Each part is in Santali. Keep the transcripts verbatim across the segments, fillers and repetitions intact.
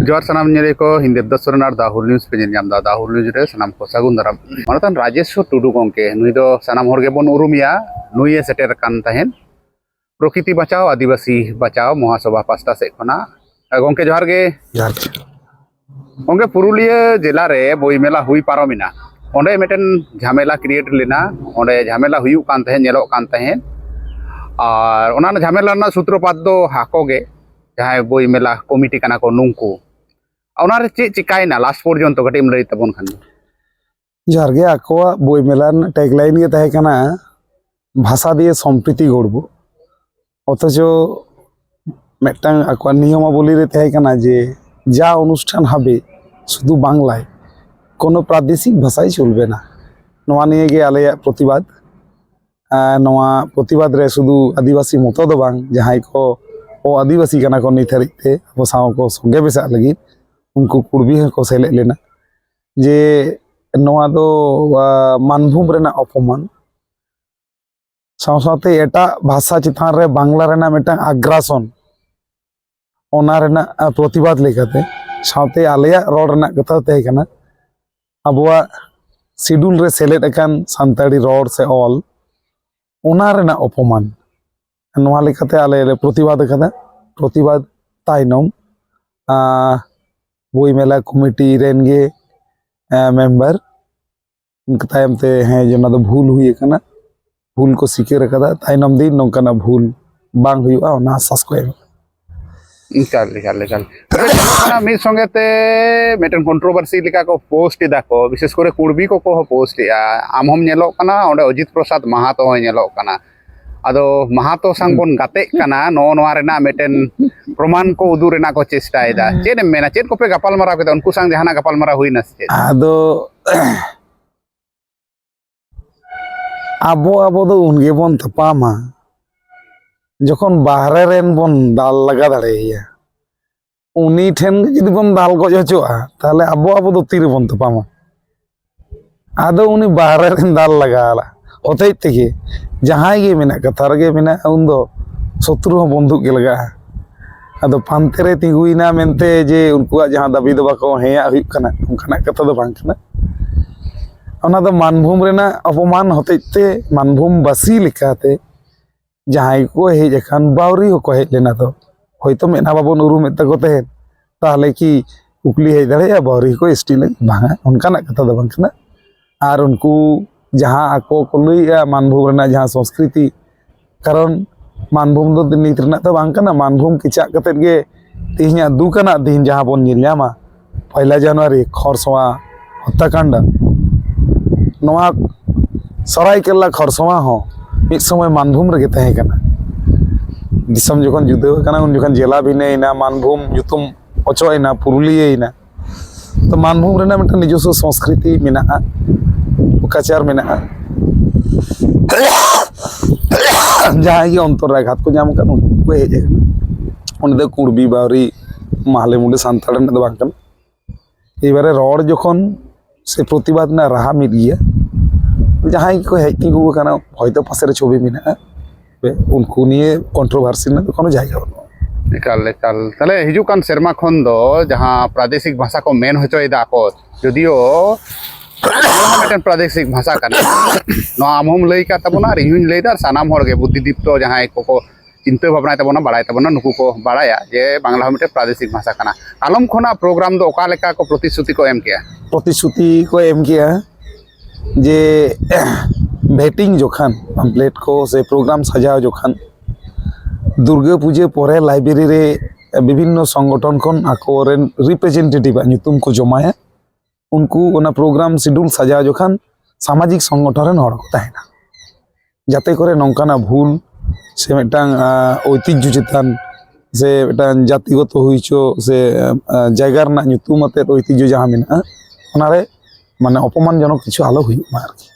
ᱡᱚᱦᱟᱨ ᱥᱟᱱᱟᱢ ᱧᱮᱞᱤᱭᱟᱹ ᱠᱚ, ᱤᱧ ᱫᱮᱵᱫᱟᱥ ᱥᱚᱨᱮᱱ ᱟᱨ ᱫᱟ ᱦᱩᱞ ᱱᱤᱭᱩᱡᱽ ᱯᱮ ᱧᱮᱞ ᱧᱟᱢ ᱮᱫᱟ᱾ ᱫᱟ ᱦᱩᱞ ᱱᱤᱭᱩᱡᱽ ᱨᱮ ᱥᱟᱱᱟᱢ ᱠᱚ ᱥᱟᱹᱜᱩᱱ ᱫᱟᱨᱟᱢ᱾ ᱢᱟᱱᱚᱛᱟᱱ ᱨᱟᱡᱮᱥᱣᱚᱨ ᱴᱩᱰᱩ ᱜᱚᱢᱠᱮ, ᱱᱩᱭ ᱫᱚ ᱥᱟᱱᱟᱢ ᱦᱚᱲ ᱜᱮᱵᱚᱱ ᱩᱨᱩᱢᱮᱭᱟ᱾ ᱱᱩᱭ ᱮ ᱥᱮᱴᱮᱨ ᱟᱠᱟᱱ ᱛᱟᱦᱮᱸᱫ ᱯᱨᱚᱠᱤᱛᱤ ᱵᱟᱪᱟᱣ, ᱟᱹᱫᱤᱵᱟᱹᱥᱤ ᱵᱟᱪᱟᱣ ᱢᱚᱦᱟᱥᱚᱵᱷᱟ ᱯᱟᱥᱴᱟ ᱥᱮᱫ ᱠᱷᱚᱱᱟᱜ᱾ ᱜᱚᱢᱠᱮ, ᱡᱚᱦᱟᱨ ᱜᱮ᱾ ᱡᱚᱦᱟᱨ ᱜᱮ᱾ ᱜᱚᱢᱠᱮ, ᱯᱩᱨᱩᱞᱤᱭᱟᱹ ᱡᱮᱞᱟ ᱨᱮ ᱵᱳᱭ ᱢᱮᱞᱟ ᱦᱩᱭ ᱯᱟᱨᱚᱢᱮᱱᱟ, ᱚᱸᱰᱮ ᱢᱤᱫᱴᱮᱱ ᱡᱷᱟᱢᱮᱞᱟ ᱠᱨᱤᱭᱮᱴ ᱞᱮᱱᱟ᱾ ᱚᱸᱰᱮ ᱡᱷᱟᱢᱮᱞᱟ ᱦᱩᱭᱩᱜ ᱠᱟᱱ ᱛᱟᱦᱮᱸᱫ, ᱧᱮᱞᱚᱜ ᱠᱟᱱ ᱛᱟᱦᱮᱸᱫ᱾ ᱟᱨ ᱚᱱᱟ ᱡᱷᱟᱢᱮᱞᱟ ᱨᱮᱱᱟᱜ ᱥᱩᱛᱨᱚᱯᱟᱛ ᱫᱚ ᱦᱟᱠᱚ ᱜᱮ, ᱡᱟᱦᱟᱸᱭ ᱵᱳᱭ ᱢᱮᱞᱟ ᱠᱚᱢᱤᱴᱤ ᱠᱟᱱᱟ ᱠᱚ ᱱᱩᱝᱠᱩ᱾ ᱚᱱᱟᱨᱮ ᱪᱮᱫ ᱪᱤᱠᱟᱭᱮᱱᱟ ᱞᱟᱥᱴ ᱯᱚᱨᱡᱚᱱᱛᱚ, ᱠᱟᱹᱴᱤᱡ ᱮᱢ ᱞᱟᱹᱭ ᱛᱟᱵᱚᱱ ᱠᱷᱟᱱ ᱫᱚ᱾ ᱡᱚᱦᱟᱨ ᱜᱮ᱾ ᱟᱠᱚᱣᱟᱜ ᱵᱳᱭ ᱢᱮᱞᱟ ᱨᱮᱱᱟᱜ ᱴᱮᱜᱽᱞᱟᱭᱤᱱ ᱜᱮ ᱛᱟᱦᱮᱸ ᱠᱟᱱᱟ, "ᱵᱷᱟᱥᱟ ᱫᱤᱭᱮ ᱥᱚᱢᱯᱨᱤᱛᱤ ᱜᱚᱲᱵᱚ", ᱚᱛᱷᱚᱪᱚ ᱢᱤᱫᱴᱟᱝ ᱟᱠᱚᱣᱟᱜ ᱱᱤᱭᱚᱢᱟᱵᱚᱞᱤ ᱨᱮ ᱛᱟᱦᱮᱸ ᱠᱟᱱᱟ ᱡᱮ ᱡᱟ ᱚᱱᱩᱥᱴᱷᱟᱱ ᱦᱟᱵᱮ ᱥᱩᱫᱷᱩ ᱵᱟᱝᱞᱟᱭ, ᱠᱳᱱᱳ ᱯᱨᱟᱫᱮᱥᱤᱠ ᱵᱷᱟᱥᱟᱭ ᱪᱚᱞᱵᱮ ᱱᱟ᱾ ᱱᱚᱣᱟ ᱱᱤᱭᱮ ᱜᱮ ᱟᱞᱮᱭᱟᱜ ᱯᱨᱚᱛᱤᱵᱟᱫ᱾ ᱟᱨ ᱱᱚᱣᱟ ᱯᱨᱚᱛᱤᱵᱟᱫ ᱨᱮ ᱥᱩᱫᱷᱩ ᱟᱹᱫᱤᱵᱟᱹᱥᱤ ᱢᱚᱛᱚ ᱫᱚ ᱵᱟᱝ, ᱡᱟᱦᱟᱸᱭ ᱠᱚ ᱚ ᱟᱹᱫᱤᱵᱟᱹᱥᱤ ᱠᱟᱱᱟ ᱠᱚ ᱱᱤᱛ ᱦᱟᱹᱨᱤᱡ ᱛᱮ ᱟᱵᱚ ᱥᱟᱶ ᱠᱚ ᱥᱚᱸᱜᱮ ᱢᱮᱥᱟᱜ ᱞᱟᱹᱜᱤᱫ, ᱩᱱᱠᱩ ᱠᱩᱲᱵᱤ ᱦᱚᱸᱠᱚ ᱥᱮᱞᱮᱫ ᱞᱮᱱᱟ᱾ ᱡᱮ ᱱᱚᱣᱟ ᱫᱚ, ᱟ, ᱢᱟᱱᱵᱷᱩᱢ ᱨᱮᱱᱟᱜ ᱚᱯᱚᱢᱟᱱ, ᱥᱟᱶ ᱥᱟᱶᱛᱮ ᱮᱴᱟᱜ ᱵᱷᱟᱥᱟ ᱪᱮᱛᱟᱱ ᱨᱮ ᱵᱟᱝᱞᱟ ᱨᱮᱱᱟᱜ ᱢᱤᱫᱴᱟᱝ ᱟᱜᱽᱨᱟᱥᱚᱱ, ᱚᱱᱟ ᱨᱮᱱᱟᱜ, ᱟ, ᱯᱨᱚᱛᱤᱵᱟᱫ ᱞᱮᱠᱟᱛᱮ, ᱥᱟᱶᱛᱮ ᱟᱞᱮᱭᱟᱜ ᱨᱚᱲ ᱨᱮᱱᱟᱜ ᱠᱟᱛᱷᱟ ᱛᱟᱦᱮᱸ ᱠᱟᱱᱟ, ᱟᱵᱚᱣᱟᱜ ᱥᱤᱰᱩᱞ ᱨᱮ ᱥᱮᱞᱮᱫ ᱟᱠᱟᱱ ᱥᱟᱱᱛᱟᱲᱤ ᱨᱚᱲ ᱥᱮ ᱚᱞ, ᱚᱱᱟ ᱨᱮᱱᱟᱜ ᱚᱯᱚᱢᱟᱱ᱾ ᱱᱚᱣᱟ ᱞᱮᱠᱟᱛᱮ ᱟᱞᱮ ᱞᱮ ᱯᱨᱚᱛᱤᱵᱟᱫ ᱟᱠᱟᱫᱟ᱾ ᱯᱨᱚᱛᱤᱵᱟᱫ ᱛᱟᱭᱱᱚᱢ, ᱟ, ᱵᱳᱭ ᱢᱮᱞᱟ ᱠᱚᱢᱤᱴᱤ ᱨᱮᱱ ᱜᱮ, ᱟ, ᱢᱮᱢᱵᱟᱨ ᱛᱟᱭᱚᱢ ᱛᱮ, ᱦᱮᱸ, ᱡᱮ ᱚᱱᱟ ᱫᱚ ᱵᱷᱩᱞ ᱦᱩᱭ ᱟᱠᱟᱱᱟ, ᱵᱷᱩᱞ ᱠᱚ ᱥᱤᱠᱟᱹᱨ ᱟᱠᱟᱫᱟ᱾ ᱛᱟᱭᱱᱚᱢ ᱫᱤᱱ ᱱᱚᱝᱠᱟᱱᱟᱜ ᱵᱷᱩᱞ ᱵᱟᱝ ᱦᱩᱭᱩᱜᱼᱟ, ᱚᱱᱟ ᱟᱥᱥᱟᱥ ᱠᱚ ᱮᱢ᱾ ᱮᱠᱟᱞ, ᱮᱠᱟᱞ, ᱮᱠᱟᱞ᱾ ᱚᱱᱟ ᱢᱤᱫ ᱥᱚᱸᱜᱮ ᱛᱮ ᱢᱤᱫᱴᱮᱱ ᱠᱚᱱᱴᱨᱳᱵᱷᱟᱨᱥᱤ ᱞᱮᱠᱟ ᱠᱚ ᱯᱳᱥᱴ ᱮᱫᱟ ᱠᱚ, ᱵᱤᱥᱮᱥ ᱠᱚᱨᱮ ᱠᱩᱲᱵᱤ ᱠᱚᱠᱚ ᱦᱚᱸ ᱯᱳᱥᱴ ᱮᱫᱟ᱾ ᱟᱢ ᱦᱚᱸᱢ ᱧᱮᱞᱚᱜ ᱠᱟᱱᱟ, ᱚᱸᱰᱮ ᱚᱡᱤᱛ ᱯᱨᱚᱥᱟᱫᱽ ᱢᱟᱦᱟᱛᱚ ᱦᱚᱸᱭ ᱧᱮᱞᱚᱜ ᱠᱟᱱᱟ᱾ ᱟᱫᱚ ᱢᱟᱦᱟᱛᱚ ᱥᱟᱝ ᱵᱚᱱ ᱜᱟᱛᱮᱜ ᱠᱟᱱᱟ, ᱱᱚᱜᱼᱚ ᱱᱚᱣᱟ ᱨᱮᱱᱟᱜ ᱢᱤᱫᱴᱮᱱ ᱯᱨᱚᱢᱟᱱ ᱠᱚ ᱩᱫᱩᱜ ᱨᱮᱱᱟᱜ ᱠᱚ ᱪᱮᱥᱴᱟᱭᱮᱫᱟ᱾ ᱪᱮᱫ ᱮᱢ ᱢᱮᱱᱟ, ᱪᱮᱫ ᱠᱚᱯᱮ ᱜᱟᱯᱟᱞᱢᱟᱨᱟᱣ ᱠᱮᱫᱟ? ᱩᱱᱠᱩ ᱥᱟᱝ ᱡᱟᱦᱟᱱᱟᱜ ᱜᱟᱯᱟᱞᱢᱟᱨᱟᱣ ᱦᱩᱭᱱᱟ ᱥᱮ ᱪᱮᱫ? ᱟᱫᱚ ᱟᱵᱚ, ᱟᱵᱚ ᱫᱚ ᱩᱱ ᱜᱮᱵᱚᱱ ᱛᱟᱯᱟᱢᱟ, ᱡᱚᱠᱷᱚᱱ ᱵᱟᱦᱨᱮ ᱨᱮᱱ ᱵᱚᱱ ᱫᱟᱞ ᱞᱟᱜᱟ ᱫᱟᱲᱮᱭᱟᱭᱟ᱾ ᱩᱱᱤ ᱴᱷᱮᱱ ᱜᱮ ᱡᱩᱫᱤ ᱵᱚᱱ ᱫᱟᱞ ᱜᱚᱡ ᱦᱚᱪᱚᱜᱼᱟ, ᱛᱟᱦᱚᱞᱮ ᱟᱵᱚ, ᱟᱵᱚ ᱫᱚ ᱛᱤ ᱨᱮᱵᱚᱱ ᱛᱟᱯᱟᱢᱟ? ᱟᱫᱚ ᱩᱱᱤ ᱵᱟᱦᱨᱮ ᱨᱮᱱ ᱫᱟᱞ ᱞᱟᱜᱟ ᱦᱚᱛᱮᱡ ᱛᱮᱜᱮ ᱡᱟᱦᱟᱸᱭ ᱜᱮ ᱢᱮᱱᱟᱜ, ᱠᱟᱛᱷᱟ ᱨᱮᱜᱮ ᱢᱮᱱᱟᱜ, ᱩᱱᱫᱚ ᱥᱚᱛᱨᱩ ᱦᱚᱸ ᱵᱚᱱᱫᱷᱩᱠ ᱜᱮ ᱞᱟᱜᱟᱜᱼᱟ᱾ ᱟᱫᱚ ᱯᱟᱱᱛᱮ ᱨᱮ ᱛᱤᱸᱜᱩᱭᱮᱱᱟ ᱢᱮᱱᱛᱮ ᱡᱮ ᱩᱱᱠᱩᱣᱟᱜ ᱡᱟᱦᱟᱸ ᱫᱟᱹᱵᱤ ᱫᱚ ᱵᱟᱠᱚ ᱦᱮᱸᱭᱟᱜ ᱦᱩᱭᱩᱜ ᱠᱟᱱᱟ, ᱚᱱᱠᱟᱱᱟᱜ ᱠᱟᱛᱷᱟ ᱫᱚ ᱵᱟᱝ ᱠᱟᱱᱟ᱾ ᱚᱱᱟ ᱫᱚ ᱢᱟᱱᱵᱷᱩᱢ ᱨᱮᱱᱟᱜ ᱚᱯᱚᱢᱟᱱ ᱦᱚᱛᱮᱡ ᱛᱮ ᱢᱟᱱᱵᱷᱩᱢ ᱵᱟᱹᱥᱤ ᱞᱮᱠᱟᱛᱮ ᱡᱟᱦᱟᱸᱭ ᱠᱚ ᱦᱮᱡ ᱟᱠᱟᱱ, ᱵᱟᱣᱨᱤ ᱦᱚᱸᱠᱚ ᱦᱮᱡ ᱞᱮᱱᱟ᱾ ᱛᱚ ᱦᱚᱭᱛᱳ ᱢᱮᱫᱦᱟ ᱵᱟᱵᱚᱱ ᱩᱨᱩᱢᱮᱫ ᱛᱟᱠᱚ ᱛᱟᱦᱮᱸᱫ, ᱛᱟᱦᱚᱞᱮ ᱠᱤ ᱠᱩᱠᱞᱤ ᱦᱮᱡ ᱫᱟᱲᱮᱭᱟᱜᱼᱟ ᱵᱟᱣᱨᱤ ᱦᱚᱸᱠᱚ ᱮᱥ ᱴᱤ ᱞᱟᱹᱜᱤᱫ? ᱵᱟᱝᱟ, ᱚᱱᱠᱟᱱᱟᱜ ᱠᱟᱛᱷᱟ ᱫᱚ ᱵᱟᱝ ᱠᱟᱱᱟ᱾ ᱟᱨ ᱩᱱᱠᱩ ᱡᱟᱦᱟᱸ ᱟᱠᱚ ᱠᱚ ᱞᱟᱹᱭᱮᱜᱼᱟ ᱢᱟᱱᱵᱷᱩᱢ ᱨᱮᱱᱟᱜ ᱡᱟᱦᱟᱸ ᱥᱚᱝᱥᱠᱨᱤᱛᱤ, ᱠᱟᱨᱚᱱ ᱢᱟᱱᱵᱷᱩᱢ ᱫᱚ ᱱᱤᱛ ᱨᱮᱱᱟᱜ ᱫᱚ ᱵᱟᱝ ᱠᱟᱱᱟ᱾ ᱢᱟᱱᱵᱷᱩᱢ ᱠᱮᱪᱟᱜ ᱠᱟᱛᱮᱫ ᱜᱮ ᱛᱮᱦᱮᱧᱟᱜ ᱫᱩᱠ ᱟᱱᱟᱜ ᱫᱤᱱ ᱡᱟᱦᱟᱸ ᱵᱚᱱ ᱧᱮᱞ ᱧᱟᱢᱟ, ᱯᱚᱭᱞᱟ ᱡᱟᱱᱩᱣᱟᱨᱤ ᱠᱷᱚᱨᱥᱚᱣᱟ ᱦᱚᱛᱛᱟᱠᱟᱱᱰ, ᱱᱚᱣᱟ ᱥᱚᱨᱟᱭᱠᱮᱞᱞᱟ ᱠᱷᱚᱨᱥᱚᱣᱟ ᱦᱚᱸ ᱢᱤᱫ ᱥᱚᱢᱚᱭ ᱢᱟᱱᱵᱷᱩᱢ ᱨᱮᱜᱮ ᱛᱟᱦᱮᱸ ᱠᱟᱱᱟ᱾ ᱫᱤᱥᱚᱢ ᱡᱚᱠᱷᱚᱱ ᱡᱩᱫᱟᱹ ᱟᱠᱟᱱᱟ, ᱩᱱ ᱡᱚᱠᱷᱚᱱ ᱡᱮᱞᱟ ᱵᱷᱤᱱᱟᱹᱭᱮᱱᱟ, ᱢᱟᱱᱵᱷᱩᱢ ᱧᱩᱛᱩᱢ ᱚᱪᱚᱜ ᱮᱱᱟ, ᱯᱩᱨᱩᱞᱤᱭᱟᱹᱭᱮᱱᱟ᱾ ᱛᱚ ᱢᱟᱱᱵᱷᱩᱢ ᱨᱮᱱᱟᱜ ᱢᱤᱫᱴᱟᱝ ᱱᱤᱡᱚᱥᱥᱚ ᱥᱚᱝᱥᱠᱨᱤᱛᱤ ᱢᱮᱱᱟᱜᱼᱟ, ᱠᱟᱞᱪᱟᱨ ᱢᱮᱱᱟᱜᱼᱟ᱾ ᱡᱟᱦᱟᱸᱭ ᱜᱮ ᱚᱱᱛᱚᱨ ᱨᱮ ᱟᱜᱷᱟᱛ ᱠᱚ ᱧᱟᱢ ᱟᱠᱟᱫ, ᱩᱱᱠᱩ ᱠᱚ ᱦᱮᱡ ᱟᱠᱟᱱᱟ᱾ ᱚᱸᱰᱮ ᱫᱚ ᱠᱩᱲᱵᱤ, ᱵᱟᱣᱨᱤ, ᱢᱟᱦᱞᱮ, ᱢᱩᱰᱟᱹ ᱥᱟᱱᱛᱟᱲ ᱨᱮᱱᱟᱜ ᱫᱚ ᱵᱟᱝ ᱠᱟᱱᱟ᱾ ᱮᱵᱟᱨᱮ ᱨᱚᱲ ᱡᱚᱠᱷᱚᱱ ᱥᱮ ᱯᱨᱚᱛᱤᱵᱟᱫ ᱨᱮᱱᱟᱜ ᱨᱟᱦᱟ ᱢᱤᱫ ᱜᱮᱭᱟ, ᱡᱟᱦᱟᱸᱭ ᱜᱮᱠᱚ ᱦᱮᱡ ᱛᱤᱸᱜᱩ ᱟᱠᱟᱱᱟ, ᱦᱚᱭᱛᱳ ᱯᱟᱥᱮ ᱨᱮ ᱪᱷᱚᱵᱤ ᱢᱮᱱᱟᱜᱼᱟ, ᱩᱱᱠᱩ ᱱᱤᱭᱮ ᱠᱚᱱᱴᱨᱳᱵᱷᱟᱨᱥᱤ ᱨᱮᱱᱟᱜ ᱫᱚ ᱠᱳᱱᱳ ᱡᱟᱭᱜᱟ ᱵᱟᱹᱱᱩᱜᱼᱟ᱾ ᱮᱠᱟᱞ, ᱮᱠᱟᱞ᱾ ᱛᱟᱦᱞᱮ ᱦᱤᱡᱩᱜ ᱠᱟᱱ ᱥᱮᱨᱢᱟ ᱠᱷᱚᱱ ᱫᱚ ᱡᱟᱦᱟᱸ ᱯᱨᱟᱫᱮᱥᱤᱠ ᱵᱷᱟᱥᱟ ᱠᱚ ᱢᱮᱱ ᱦᱚᱪᱚᱭᱮᱫᱟ ᱠᱚ, ᱡᱩᱫᱤᱭᱳ ᱱᱚᱣᱟ ᱦᱚᱸ ᱢᱤᱫᱴᱮᱱ ᱯᱨᱟᱫᱮᱥᱤᱠ ᱵᱷᱟᱥᱟ ᱠᱟᱱᱟ, ᱱᱚᱣᱟ ᱟᱢ ᱦᱚᱸᱢ ᱞᱟᱹᱭ ᱠᱟᱫ ᱛᱟᱵᱚᱱᱟ ᱟᱨ ᱤᱧ ᱦᱚᱸᱧ ᱞᱟᱹᱭᱫᱟ, ᱟᱨ ᱥᱟᱱᱟᱢ ᱦᱚᱲ ᱜᱮ ᱵᱩᱫᱽᱫᱷᱤᱫᱤᱯᱛᱚ ᱡᱟᱦᱟᱸᱭ ᱠᱚᱠᱚ ᱪᱤᱱᱛᱟᱹ ᱵᱷᱟᱵᱽᱱᱟᱭ ᱛᱟᱵᱚᱱᱟ, ᱵᱟᱲᱟᱭ ᱛᱟᱵᱚᱱᱟ, ᱱᱩᱠᱩ ᱠᱚ ᱵᱟᱲᱟᱭᱟ ᱡᱮ ᱵᱟᱝᱞᱟ ᱦᱚᱸ ᱢᱤᱫᱴᱮᱱ ᱯᱨᱟᱫᱮᱥᱤᱠ ᱵᱷᱟᱥᱟ ᱠᱟᱱᱟ᱾ ᱠᱟᱞᱚᱢ ᱠᱷᱚᱱᱟᱜ ᱯᱨᱳᱜᱨᱟᱢ ᱫᱚ ᱚᱠᱟ ᱞᱮᱠᱟ ᱠᱚ ᱯᱨᱚᱛᱤᱥᱨᱩᱛᱤ ᱠᱚ ᱮᱢ ᱠᱮᱜᱼᱟ? ᱯᱨᱚᱛᱤᱥᱨᱩᱛᱤ ᱠᱚ ᱮᱢ ᱠᱮᱜᱼᱟ ᱡᱮ ᱵᱷᱮᱴᱤᱝ ᱡᱚᱠᱷᱟᱱ, ᱯᱟᱢᱯᱞᱮᱴ ᱠᱚ ᱥᱮ ᱯᱨᱳᱜᱨᱟᱢ ᱥᱟᱡᱟᱣ ᱡᱚᱠᱷᱟᱱ, ᱫᱩᱨᱜᱟᱹ ᱯᱩᱡᱟᱹ ᱯᱚᱨᱮ ᱞᱟᱭᱵᱨᱮᱨᱤ ᱨᱮ ᱵᱤᱵᱷᱤᱱᱱᱚ ᱥᱚᱝᱜᱚᱴᱷᱚᱱ ᱠᱷᱚᱱ ᱟᱠᱚᱨᱮᱱ ᱨᱤᱯᱨᱮᱡᱮᱱᱴᱮᱴᱤᱵᱷ ᱟᱜ ᱧᱩᱛᱩᱢ ᱠᱚ ᱡᱚᱢᱟᱭᱟ᱾ ᱩᱱᱠᱩ ᱚᱱᱟ ᱯᱨᱳᱜᱨᱟᱢ ᱥᱤᱰᱩᱞ ᱥᱟᱡᱟᱣ ᱡᱚᱠᱷᱟᱱ ᱥᱟᱢᱟᱡᱤᱠ ᱥᱚᱝᱜᱚᱴᱷᱚᱱ ᱨᱮᱱ ᱦᱚᱲ ᱠᱚ ᱛᱟᱦᱮᱱᱟ, ᱡᱟᱛᱮ ᱠᱚᱨᱮ ᱱᱚᱝᱠᱟᱱᱟᱜ ᱵᱷᱩᱞ ᱥᱮ ᱢᱤᱫᱴᱟᱝ, ᱟᱸ, ᱳᱭᱛᱤᱡᱽᱡᱷᱚ ᱪᱮᱛᱟᱱ ᱥᱮ ᱢᱤᱫᱴᱟᱝ ᱡᱟᱛᱤᱜᱚᱛᱚ ᱦᱩᱭ ᱦᱚᱪᱚ ᱥᱮ, ᱟᱸ, ᱡᱟᱭᱜᱟ ᱨᱮᱱᱟᱜ ᱧᱩᱛᱩᱢ ᱟᱛᱮᱫ ᱳᱭᱛᱤᱡᱽᱡᱷᱚ ᱡᱟᱦᱟᱸ ᱢᱮᱱᱟᱜᱼᱟ, ᱚᱱᱟᱨᱮ ᱢᱟᱱᱮ ᱚᱯᱚᱢᱟᱱᱡᱚᱱᱚᱠ ᱠᱤᱪᱷᱩ ᱟᱞᱚ ᱦᱩᱭᱩᱜ ᱢᱟ ᱟᱨᱠᱤ᱾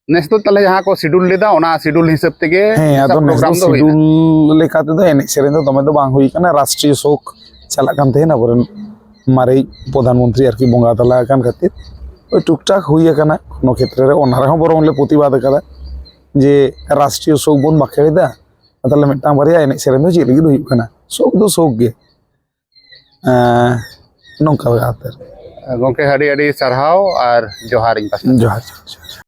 ᱱᱮᱥ ᱫᱚ ᱛᱟᱦᱞᱮ ᱡᱟᱦᱟᱸ ᱠᱚ ᱥᱤᱰᱩᱞ ᱞᱮᱫᱟ, ᱚᱱᱟ ᱥᱤᱰᱩᱞ ᱦᱤᱥᱟᱹᱵ ᱛᱮᱜᱮ ᱦᱮᱸ, ᱟᱫᱚ ᱱᱮᱥᱟᱜ ᱱᱮᱥ ᱫᱚ ᱯᱨᱳᱜᱨᱟᱢ ᱫᱚ ᱦᱩᱭᱱᱟ᱾ ᱥᱤᱰᱩᱞ ᱞᱮᱠᱟ ᱛᱮᱫᱚ ᱮᱱᱮᱡ ᱥᱮᱨᱮᱧ ᱫᱚ ᱫᱚᱢᱮ ᱫᱚ ᱵᱟᱝ ᱦᱩᱭ ᱠᱟᱱᱟ᱾ ᱨᱟᱥᱴᱨᱤᱭᱚ ᱥᱳᱠ ᱪᱟᱞᱟᱜ ᱠᱟᱱ ᱛᱟᱦᱮᱸᱱᱟ, ᱟᱵᱚᱨᱮᱱ ᱢᱟᱨᱮ ᱯᱨᱚᱫᱷᱟᱱ ᱢᱚᱱᱛᱨᱤ ᱟᱨᱠᱤ ᱵᱚᱸᱜᱟ ᱛᱟᱞᱟ ᱟᱠᱟᱱ ᱠᱷᱟᱹᱛᱤᱨ ᱳᱭ ᱴᱩᱠ ᱴᱟᱠ ᱦᱩᱭ ᱟᱠᱟᱱᱟ᱾ ᱠᱳᱱᱳ ᱠᱷᱮᱛᱨᱮ ᱨᱮ ᱚᱱᱟ ᱨᱮᱦᱚᱸ ᱵᱚᱨᱚᱝ ᱞᱮ ᱯᱨᱚᱛᱤᱵᱟᱫ ᱟᱠᱟᱫᱟ ᱡᱮ ᱨᱟᱥᱴᱨᱤᱭᱚ ᱥᱳᱠ ᱵᱚᱱ ᱵᱟᱠᱷᱮᱲ ᱮᱫᱟ, ᱛᱟᱦᱞᱮ ᱢᱤᱫᱴᱟᱝ ᱵᱟᱨᱭᱟ ᱮᱱᱮᱡ ᱥᱮᱨᱮᱧ ᱫᱚ ᱪᱮᱫ ᱞᱟᱹᱜᱤᱫ ᱦᱩᱭᱩᱜ ᱠᱟᱱᱟ? ᱥᱳᱠ ᱫᱚ ᱥᱳᱠ ᱜᱮ᱾ ᱮᱸ, ᱱᱚᱝᱠᱟ ᱵᱮᱯᱟᱨ᱾ ᱜᱚᱢᱠᱮ, ᱟᱹᱰᱤ ᱟᱹᱰᱤ ᱥᱟᱨᱦᱟᱣ ᱟᱨ ᱡᱚᱦᱟᱨ ᱤᱧ ᱯᱟᱥᱴᱟ᱾ ᱡᱚᱦᱟᱨ, ᱡᱚᱦᱟᱨ, ᱡᱚᱦᱟᱨ᱾